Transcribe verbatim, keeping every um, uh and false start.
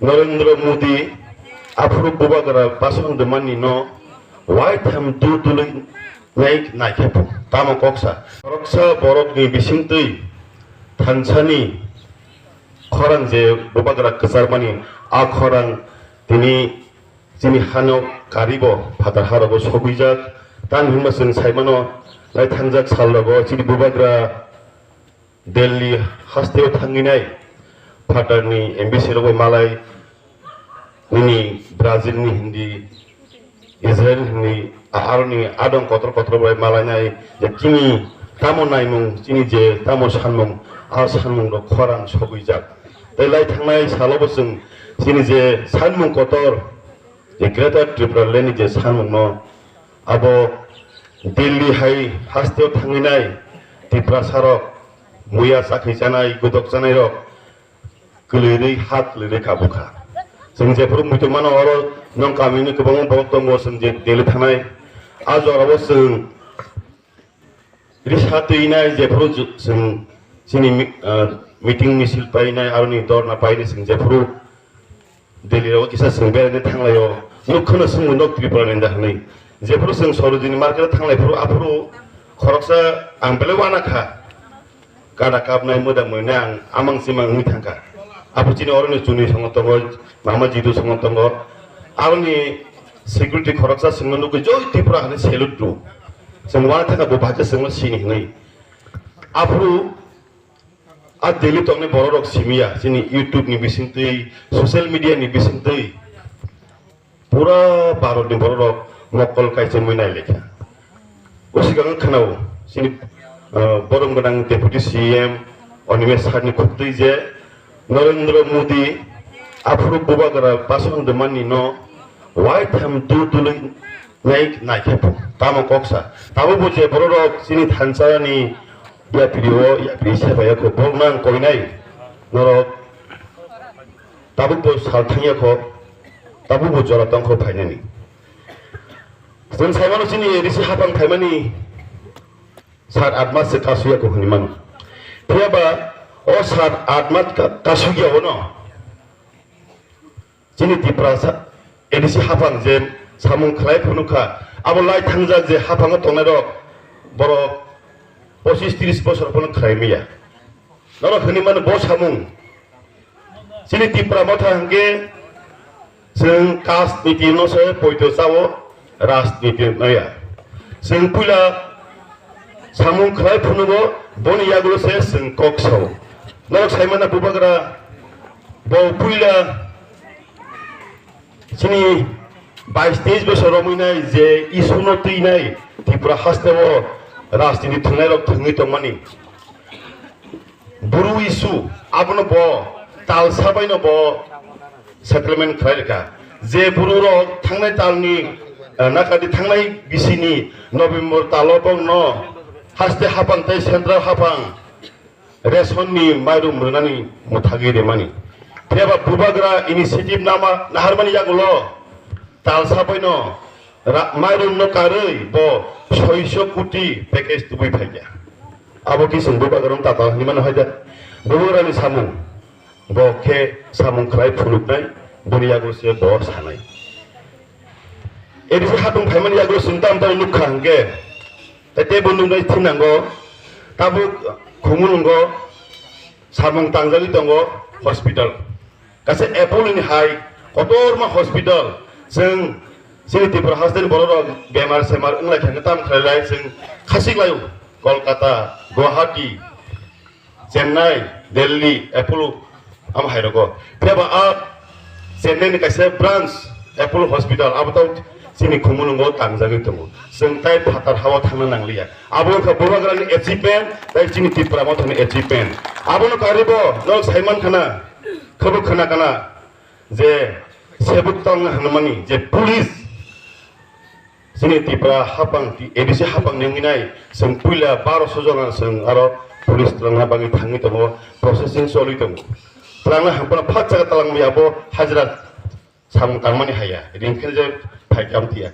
Narendra Modi aphuru bubagra bhasan rwmani no waitham dul dului nai naikhe phu. Tamo koksa. Khoroksa borokni bisingtwi thansani khorang je bubagra kwcharmani, a khorang tini chini hano karibo phatar harogo sogwijak. Tamo hwnba chwng saimano, lai thangjak salrogo chini bubagra Delhi hasteo thangwi nai phatarni M B C rok bai malai, nini Brazil ni hindi, Israel hindi, a-, aroni adong kotor kotor bai malai nai, je chini tamo naimung, chini je tamo sanmung, a sanmung rok khorang sogwijak. Tei lai thangnai salo bo chwng chini je sanmung kotor, je Greater Tripura Land ni je sanmung no abo Delhi hai hasteo thangwi nai Tiprasa rok, muya chakhi chanai, godok chanai rok kwlwirwi ha kwlwirwi kabukha. Chwng jephuru muitu mano oro nong kamini kwbangma borok tongo, chwng je Delhi thanai a jorao chwng risa twi nai jephuru ju-, chwng chini mi-, ah, meeting misil painai aroni dorna painai chwng jephuru Delhi rogo kisa chwng beraina thanglaio, nuk kheno chwngno nok Tripura ni da hwnwi. Jephuru chwng Sarojini market o thanglai phuru aphuru khoroksa ang belai uana kha. Kada kapnai moda moinai ang amang simang wngwi thangkha. Aphuru chini oroni chuni songo tongo, mama jidu songo tongo. Aroni security khoroksa chwngno nukwi joi Tripura hwnwi salute rw. Chwng uana thangkha bo bahai khe chwngno sini hwnwi. Aphuru a Delhi tongnai borok rok simiya, chini YouTube ni bisingtwi, social media ni bisingtwi, pura Bharat ni borok rok mokol kaichomwi nai lekha. O swkang khwnao, chini, ah, borom gwnang Deputy C M Animesh sir ni khuktwi je Narendra Modi aphuru bubagra bhasan rwmani no waitham dul dului nai naikhe phu. Tamo koksa. Tamo bo je borok rok chini thansa ni yapri o, yapri se bai kho, borok nang koinai norok tabuk bo sal thangya kho, tabuk bo jora tong kho phainani. Chwng saimano chini risi hapang phaimani sat at mas se kasuya kho hwnwi mano. Phiya ba o sat at mas ka-, kasuya ono. Chini Tiprasa A D C hapang je samung khlai phunukha, abo lai thangjak je haphango tongnai rok, borok pochis tris bosor phano khlai maya. Norok hwnwi mano bo samung. Chini Tipra motha hwnkhe chwng caste niti no se poito chao, rajniti no ya. Chwng puila samung khlai phunugo, boni yagulo se chwng kok sao. Norok saimana bubagra bo puila chini bais teis bosor romwi nai je issue no twi nai Tripura haste o rajniti thwngnai rok thwngwi tongmani. Buru issue abono bo tal sabaino bo settlement khlai rwkha. Je buru rok thangnai talni, eh, nakadi thangnai bisini November talo bongno haste hapang tei central hapang ration ni mairum rwnani mwthagwi remani. Phiya ba bubagra initiative nama naharmani yagulo tal sabaino ra-, mairum no karwi bo soiso koti package tubui phaikha. Abo khe chwng bubagra no tata hinwi mano hai da. Bubagra ni samung bo khe samung khlai phunuknai, boni yagulo se bo sanai. A D C hapung phaimani yagulo chwng tam tam nukha hwnkhe, tei teibo nuknai thinango, tabuk Khumulwngo samung tangjagwi tongo hospital. Kaisa Apollo ni hai kotorma hospital, chwng chini Tripura hasteni borok rok bemar semar wnglai khe tam khlai lai chwng khasik laio, Kolkata, Guwahati, Chennai, Delhi, Apollo, amo hai rogo. Phiya ba a Chennai ni kaisa branch Apollo Hospital, abo to chini Khumulwngo tangjagwi tongo. Chwng tai phatar hao thangna nangliya. Abo wngkha bubagrani achievement, tai chini Tipra mothani achievement. Abono karwibo norok saiman khana, khabo khna kana je sebuk tongna hwnmani je police Chini Tipra hapang ti-, A D C hapang ni wngwi nai, chwng puila baroso jona chwng aro police twlangna bagwi thangwi tongo, processing choli tongo. Twlangna hapano phat jaga twlangwi abo hajra samung tangmani haya, ringkhe je phai kam tiya.